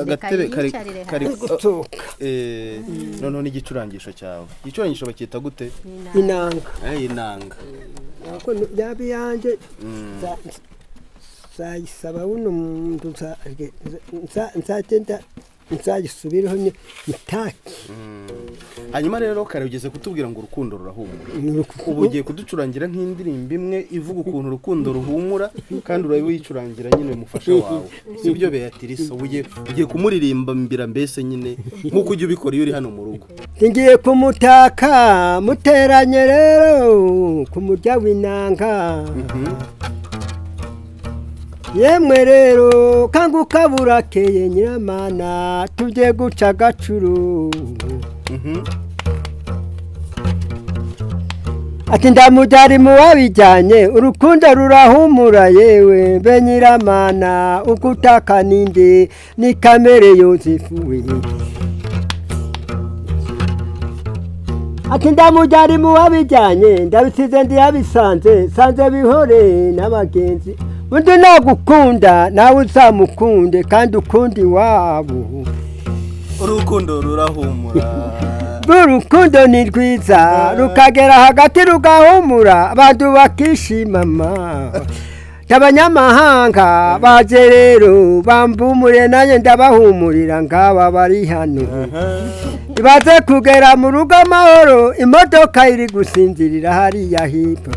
Agatebe kari yicarire. Kari Gutsuka. Noneho n'igicurangisho cyawe, igicurangisho bacyita gute? Inanga. Inanga. Ntabwo yaba iyanjye, nzayisaba buno muntu, nzagenda nzayisubireho nitake. Hanyuma rero kare ugeze kutubwira ngo urukundo rurahumura, ubu ugiye kuducurangira nk'indirimbo imwe ivuga ukuntu urukundo ruhumura, kandi urabe wicurangira nyine umufasha wawe, si byo Beatrice? Ubu ugiye kumuririmba mbira mbese nyine nk'uko ujya ubikora iyo uri hano mu rugo. Ngiye kumutaka muteranye rero ku murya w'inanga. Yemwe rero kanguka burakeye nyiramana, tujye guca agacuru. Ati ndamujyari mu wabijyanye, urukundo rurahumura yewe be nyiramana, ukutaka ninde ni kamere Yozefu we. Ati ndamujyari mu wabijyanye, ndabisize ndiyabisanze sanze bihore n'abagenzi. Undi nagukunda nawe uzamukunde kandi ukundi iwabo. Urukundo rurahumura. Urukundo ni rwiza, rukagera hagati rugahumura, abantu bakishimama. Abanyamahanga baje rero bambumure, nanjye ndabahumurira ngaba bari hano. Baze kugera mu rugo amahoro, imodoka iri gusinzirira hariya hepfo.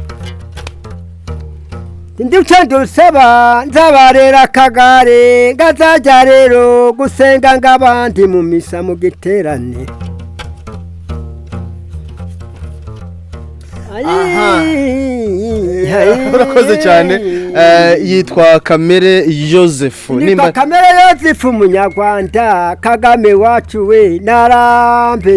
Ndico ndusaba nzabarera akagare ngazajya rero gusenga ng'abandi mu misa mu giterane. Aha. Urakoze cyane. Yitwa Kamere Joseph. Nimba Kamere Joseph umunyarwanda, Kagame wacu we narambe.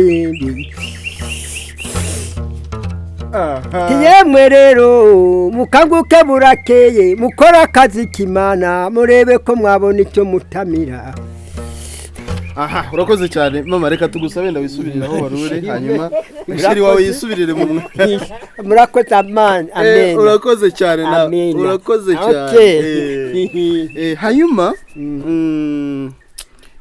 Yemwe rero mukanguke burakeye, mukora akazi k'Imana, murebe ko mwabona icyo mutamira. Aha, urakoze cyane mama, reka tugusabe ndawisubirire aho wari uri, hanyuma musheri wawe yisubirire mu mwanya. Murakoze, amen amen. Urakoze cyane nawe. Amina. Urakoze cyane. Hanyuma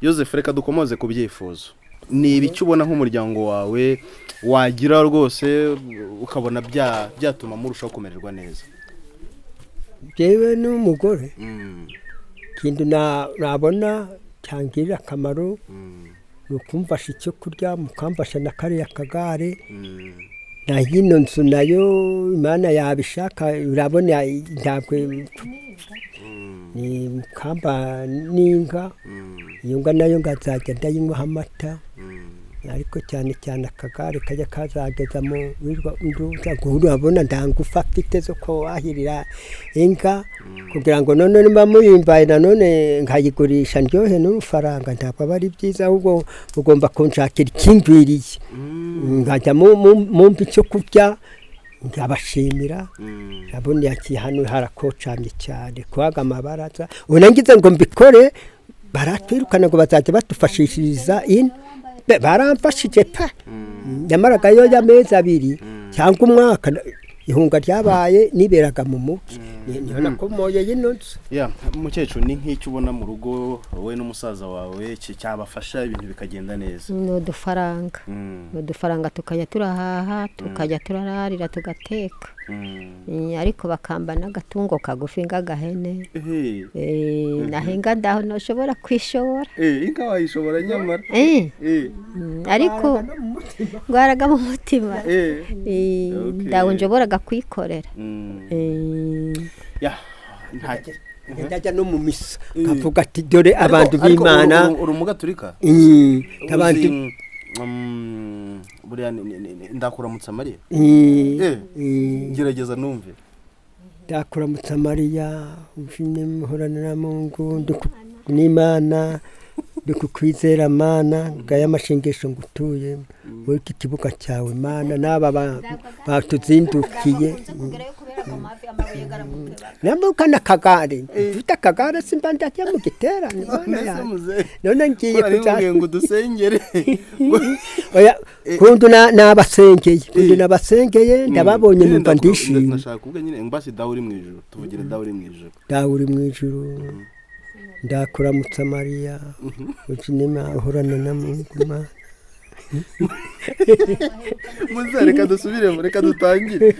Joseph, reka dukomoze ku byifuzo. Ni ibiki ubona nk'umuryango wawe wagira rwose ukabona byatuma murushaho kumererwa neza? Jewe n'umugore, ikintu nabona cyangirira akamaro ni ukumfasha icyo kurya, mukamfasha na kariya kagare, na hino nzu nayo Imana yabishaka urabona ntabwo ni mukamba n'inka, iyo nka nayo ngazajya ndayinywaho amata, ariko cyane cyane akagare kajya kazageza mu wirwa nduza urabona nta ngufu afite zo kuhahirira inka, kugira ngo none niba muyimbaye nanone nkayigurisha ndyohe n'urufaranga, ntabwo aba ari byiza, ahubwo mugomba kunshakira ikingwiriye nkajya mumpa icyo kurya nkabashimira. Urabona yakiye hano harakocamye cyane kuhaga amabaraza, ubu nangize ngo mbikore baratwirukana ngo bazajya badufashishiriza ino. Baramfashije pe, nyamaraga yo y'amezi 2 Cyangwa umwaka ihunga ryabaye niberaga mu mugi, niho nakomoye y'ino nzu. Ya mukecuru, ni nk'icyo ubona mu rugo wowe n'umusaza wawe cyabafasha ibintu bikagenda neza? Ni udufaranga. Ni udufaranga, tukajya turahaha, tukajya turararira, tugateka. Ariko bakamba n'agatungo kagufi nk'agahene. Nahinga ndaho ntushobora kwishobora. Inka wayishobora nyamara. Ariko ndwaraga mu mutima. Ndaho njoboraga kwikorera. Ya nta Ndajya no mu misa nkavuga ati dore abantu b'Imana. Uri umugaturika? Abantu Uzi, buriya ndakuramutsa Mariya. Gerageza numve. Ndakuramutsa Mariya, ujine muhorana na Mungu, n'Imana ndikukwizera Mana, ngaya amashengesho ngutuye muri iki kibuga cyawe Mana, n'aba batuzindukiye namukana akagare, mfite akagare simba ndajya mu giterane Mana Mbese yanjye. muzehe, None ngiye ko nari kuza nkubwiye ngo udusengere. Oya, kundu nabasengeye, kundu nabasengeye, ndababonye Nyine numva ndishimye. Ndashaka kuvuga nyine mbasi dawe uri mu ijuru, tuvugire dawe uri mu ijuru. Dawe uri mu ijuru, ndakuramutsa Mariya, ujine uhorana na Mungu Mana. Muzehe, reka dusubiremo, reka dutangire.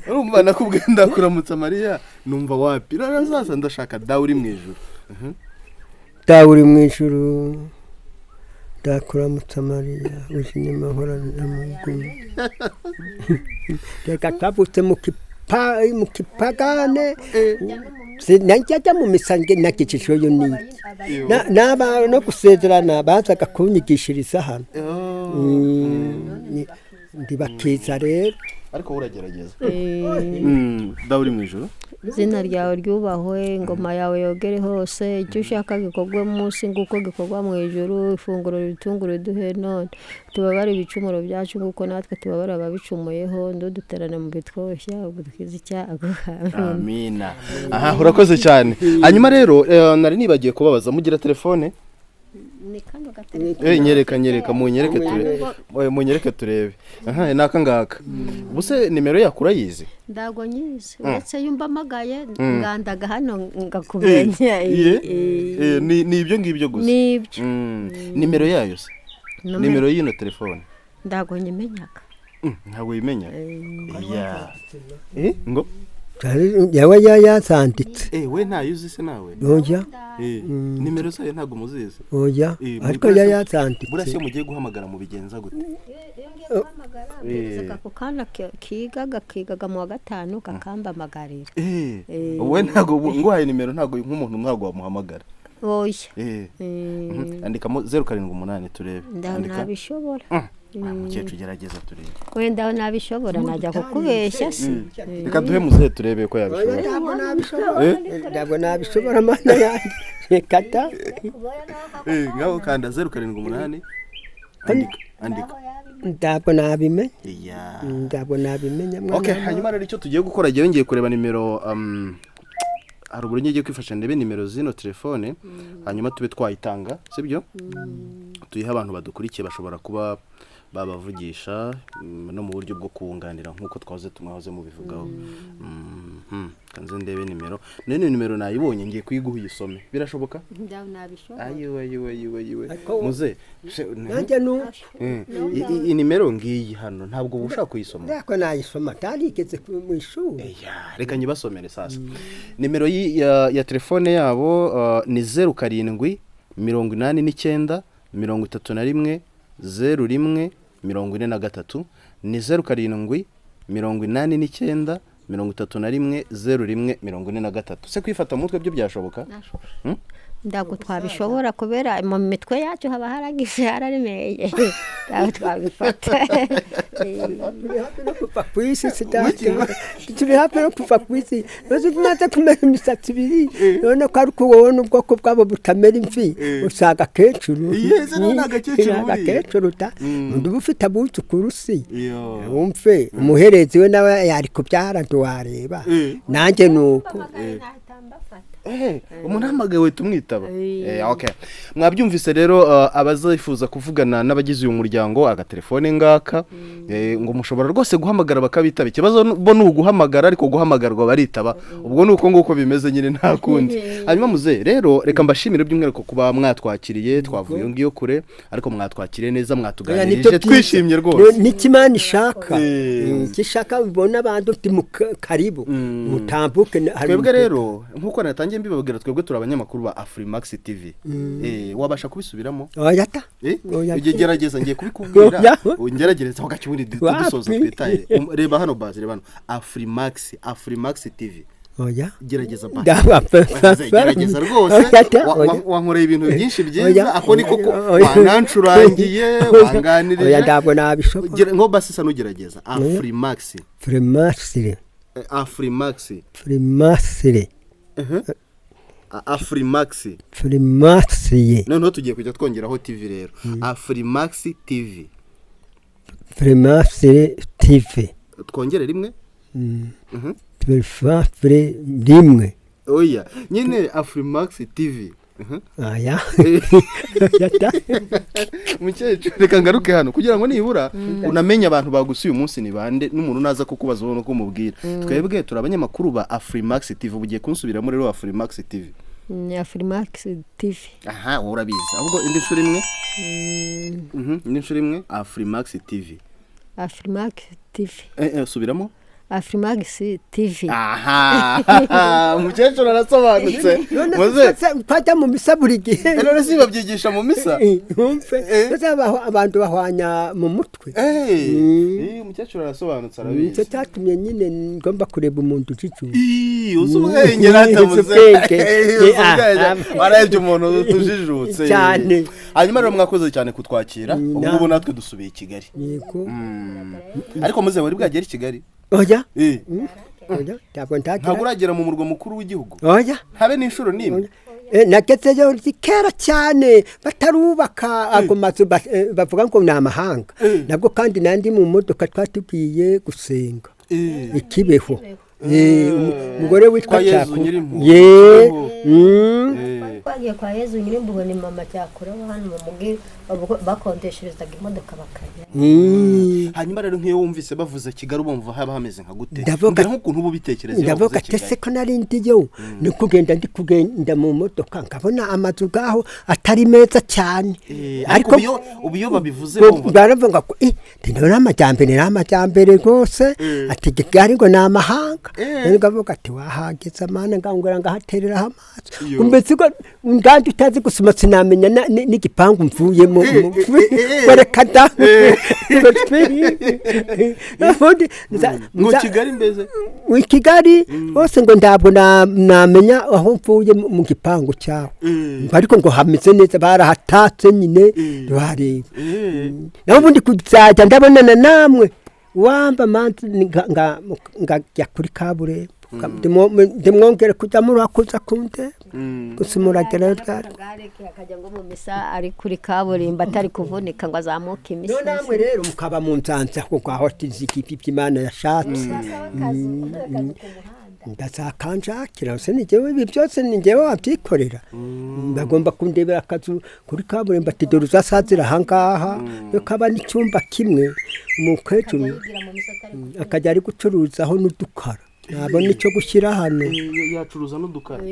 Urumva nakubwiye ndakuramutsa Mariya, numva wapi rero sasa ndashaka dawe uri mu ijuru. Dawe uri mu ijuru, ndakuramutsa Mariya, ujine uhorana na Mungu. Reka twavutse mu kipagane, najya mu misa nagejejweyo n'iki. N'aba no gusezerana bazaga kunyigishiriza hano. Ndibakiza rero. Ariko wowe uragerageza. Dawe uri mu ijuru, Izina ryawe ryubahwe, ingoma yawe yogere hose, icyo ushaka gikorwe munsi nguko gikorwa mu ijuru. Ifunguro ritungure uduhe none, tubabare ibicumuro byacu nguko natwe tubabare ababicumuyeho, ntuduterane mu bitwoshya, ahubwo dukize icyago. Amina. Aha urakoze cyane. Hanyuma rero nari nibagiye kubabaza, mugira telefone? Ni kano gatelefone. Nyereka, nyereka, munyereke turebe. Munyereke turebe. Aha ni aka ngaka. Ubuse nimero yakura yizi? Ndago nyizi, uretse yumva amagaye ngandaga hano ngakumenya. Ni ibyo ngibyo gusa? Nibyo. Nimero yayo se? Nimero y'ino telefone? Ndago nyimenyaga. Ntabwo uyimenya? Ya. Ngo Yawe yazanditse. We ntayo uzi se nawe? Oya. Nimero zayo ntabwo muzizi? Oya, ariko yazanditse. Buriya se iyo mugiye guhamagara mubigenza gute? Iyo ngiye guhamagara mpereza ako kana kigaga mu wa gatanu kakambamagarira. Wowe ntabwo nguhaye nimero, ntabwo nk'umuntu ntabwo wamuhamagara? Oya. Andikamo 078 turebe. Ndaho Andika. nabishobora. Mukecuru gerageza turebe. Wenda aho nabishobora najya kukubeshya se. Reka duhe muzehe turebe ko yabishobora. Ntabwo nabishobora, ntabwo nabishobora Mana yanjye, reka da. Ngaho kanda 078, andika, andika. Ntabwo nabimenya. Iya. Ntabwo nabimenya mwana. Okay, hanyuma rero icyo tugiye gukora, ngiye ngiye kureba nimero, hari uburyo ngiye kwifasha ndebe nimero zino telefone, hanyuma tube twayitanga, sibyo? Tuyihe abantu badukurikiye bashobora kuba babavugisha, no mu buryo bwo kunganira nk'uko twahoze tumwahoze mubivugaho. Kanze ndebe nimero. None nimero nayibonye, ngiye kuyiguha uyisome. Birashoboka? Ndaho nabishobora. Ayiwe ayiwe ayiwe ayiwe. Ariko- Muze. Nanjye nuko. Iyi nimero ngiyi hano, ntabwo uba ushaka kuyisoma. Ntabwo nayisoma, ntarigeze mu ishuri. Ya, reka nyibasomere sasa. Nimero ya telefone yabo ni 07 89 31 01 43, ni 07 89 31 01 43. Se kwifata mu mutwe byo byashoboka? Ntabwo twabishobora kubera mu mitwe yacu haba haragize hararemeye, ntabwo twabifata. Turi hafi no kuva ku isi sidati, turi hafi no kuva ku isi. Uzi tumaze kumera imisatsi ibiri none ko ariko wowe n'ubwoko bwabo butamera imvi, usanga akecuru. Iye, se nawe ni agakecuru Ni buriya. agakecuru ta undi uba ufite abuzukuru si Iyo. wumve umuherezi we nawe yari kubyara ntiwareba, nanjye ni uko. Nahita mbafata. Umuntu ahamagawe tumwitaba. Okay, mwabyumvise rero, abazifuza kuvugana n'abagize uyu muryango, agatelefone ngaka, ngo mushobora rwose guhamagara bakabitaba. Ikibazo bo ni uguhamagara, ariko guhamagarwa baritaba. Ubwo ni uko nguko bimeze nyine, nta kundi. Hanyuma muze rero, reka mbashimire by'umwihariko kuba mwatwakiriye. Twavuye iyo ngiyo kure, ariko mwatwakiriye neza, mwatuganirije, twishimye rwose. N'icyo Imana ishaka, icyo ishaka ubona abantu uti karibu mutambuke hari Twebwe rero, nk'uko natangiye mbibabwira, twebwe turi abanyamakuru ba Afrimax TV. Wabasha kubisubiramo? Oya ta. Oya. Ujye gerageza, ngiye kubikubwira. Oya. Ngerageza aho gakibundi dusoza Wapi? twitaye. Reba hano bazi, reba hano, Afrimax TV. Oya. Gerageza basi. Ndaba. Gerageza rwose. Oya ta, oya. Wankoreye ibintu byinshi byiza. Oya. Ako niko Oya. wanancurangiye, Oya. wanganirije. Oya, ntabwo nabishobora. Nko basi sa nugerageza Afrimax. Fremasire. Afrimax. Fremasire. Afrimax. Fremasire. Noneho tugiye kujya twongeraho TV rero, Afrimax TV. Fremasire TV. Twongere rimwe. Fremasire rimwe. Oya nyine, Afrimax TV. Aya. Oya ta. Mukecuru, reka ngaruke hano kugira ngo nibura unamenye abantu bagusuye uyu munsi ni bande, n'umuntu naza kukubaza ubona uko umubwira. Twebwe turi abanyamakuru ba Afrimax TV. Ubu ugiye kunsubiramo rero, Afrimax TV. Ni Afrimax TV. Aha, wowe urabizi. Ahubwo indi nshuro imwe. Indi nshuro imwe, Afrimax TV. Afrimax TV. Subiramo. Afrimax TV. Aha, umukecuru arasobanutse. None muze se twajya mu misa buri gihe? None si babyigisha mu misa? Wumve. Ese abantu bahwanya mu mutwe. Umukecuru arasobanutse, Nicyo arabizi. cyatumye nyine ngomba kureba umuntu ujijuye. Ii, uzi ubwenge ratamuze. Uzi ubwenge. Uzi ubwenge. Warebye umuntu ujijutse. Cyane. Hanyuma rero mwakoze cyane kutwakira. Ubu ngubu natwe dusubiye i Kigali. Yego. Ariko muze, wari bwagera i Kigali? Oya. Oya, ntabwo Ntabwo ndagira. uragera mu murwa mukuru w'igihugu? Oya. Habe n'inshuro n'imwe? Nagezeyo ndi kera cyane, batarubaka ago mazu bavuga ngo ni amahanga. Nabwo kandi nandi mu modoka twatugiye gusenga ikibeho. Umugore witwa Kwa Yezu Cyakora. Nyirimpuhwe. Ye. Kibeho. Twagiye kwa Yezu Nyirimpuhwe, ni mama Cyakora hano mu mugi bakodesherezaga imodoka bakajya. Hanyuma rero, nk'iyo wumvise bavuze Kigali, ubumva haba hameze nka gute? Ndavuga- Mbwira nk'ukuntu uba ubitekereza iyo Ndavuga bavuze ati ese Kigali. ko nari ndiyo ni kugenda, ndi kugenda mu modoka nkabona amazu gaho atari meza cyane. Ariko ubu iyo babivuze bumva Baravuga ko ndabona amajyambere, ni amajyambere rwose, ati Kigali ngo ni amahanga. Rero ngavuga ati wahageze amana, ngangura ngahatereraho amaso. Mbese ko ngandi utazi gusoma, sinamenya n'igipangu mvuyemo. Reka da. Ubundi ngo Kigali mbese? I Kigali hose ngo ntabwo namenya aho mvuye mu gipangu cyaho. Ngo ariko ngo hameze neza, barahatatse nyine bareba. Naho ubundi kuzajya ndabonana namwe wamba manzi ngajya kuri kaburimbo, ndimwongere kujya murakuza kunde gusa muragerayo ryari? Akagare ke akajya ngo mu misa ari kuri kaburimbo, atari kuvunika ngo azamuke No imisozi. Namwe rero mukaba mu nzanza aho ngaho, tiziki iby'Imana yashatse. Ndazakanjakira se, ni njyewe ibi byose, ni njyewe wabyikorera. Bagomba kundebera akazu kuri kaburimbo, ati dore uzasazira ahangaha, yo kaba n'icyumba kimwe, umukecuru Yigira mu misa atari akajya ari gucuruzaho n'udukara, nabona icyo gushyira hano. Yacuruza n'udukara.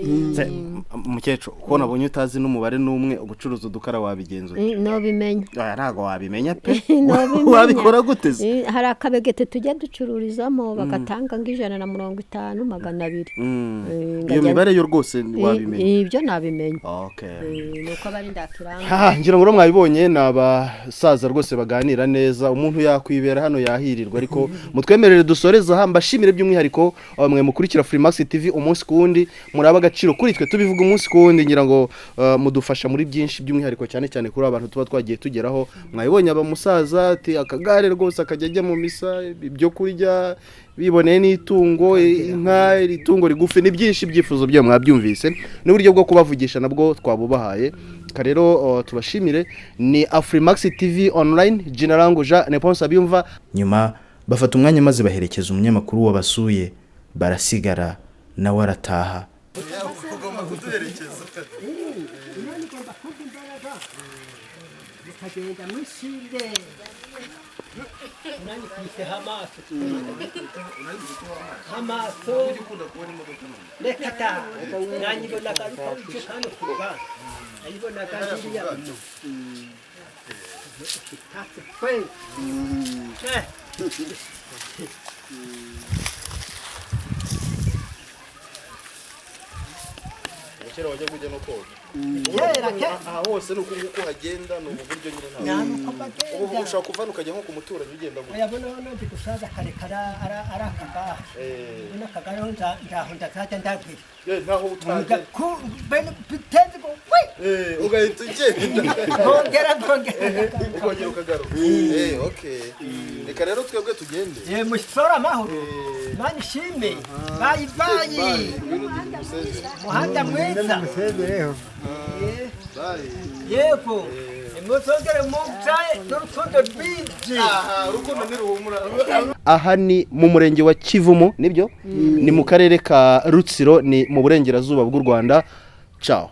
Umukecuru, ko nabonye utazi n'umubare n'umwe, ugucuruza udukara wabigenza ute? Nobimenya. Oya, ntabwo wabimenya pe. Nobimenya. Wabikora gute se? Hari akabegete tujya ducururizamo, bagatanga nk'150, 200. Iyo Ngajya mibare yo rwose wabimenya? Ibyo nabimenya. Okay. Nuko aba ari ndakiranga. Ha, ngira ngo rero mwabibonye, ni abasaza rwose baganira neza. Umuntu yakwibera hano yahirirwa, ariko mutwemerere dusoreze aha. Mbashimire by'umwihariko mwe mukurikira Freemax TV umunsi ku wundi, muraba agaciro kuri twe, tubivuga umunsi ku wundi. Ngira ngo mudufasha muri byinshi, by'umwihariko cyane cyane kuri abantu tuba twagiye tugeraho. Mwabibonye, aba musaza ati akagare rwose akajya ajya mu misa, ibyo kurya biboneye n'itungo, inka, itungo rigufi, ni byinshi. Ibyifuzo byayo mwabyumvise, n'uburyo bwo kubavugisha nabwo twabubahaye. Reka rero tubashimire. Ni Afrimax TV online, jina langu Jean Neponse Abiyumva. Nyuma bafata umwanya maze baherekeza umunyamakuru wabasuye, barasigara nawe arataha. Ugomba kuduherekeza. Imana igomba kumva imbaraga mukagenda mwishimye. Unanyikwiseho amaso, amaso. Ukunda kubona imodoka none? Reka ta, nanyibonaga ariko icyo kandi kuva nayibonaga ziriya itatse kweli. Eh. Kera wajya kujya no koga. Kera kera. Aha hose ni uku nguku hagenda, ni ubu buryo nyine, Nta ntabwo nuko ubu bagenda. ushobora kuva hano ukajya nko ku muturanyi ugenda gutya. Uyabona hano ndi gusaza kare kara ari akagare. Ubona akagare ho ndaho ndazajya ndagira. Ntaho utagera. Bitenze ngo wi. Ugahita ugenda. Nkongera nkongera. Ukongera ukagaruka. Okay, reka rero twebwe tugende. Musore amahoro. Imana ishime. Bayi bayi. Umuhanda mwiza. Musezereho. Bye. Yego. Nimuzongere mubyaye n'urukundo rwinshi. Aha urukundo ntiruhumura. Aha ni mu murenge wa Kivumu, nibyo, ni mu karere ka Rutsiro, ni mu burengerazuba bw'u Rwanda. Ciao.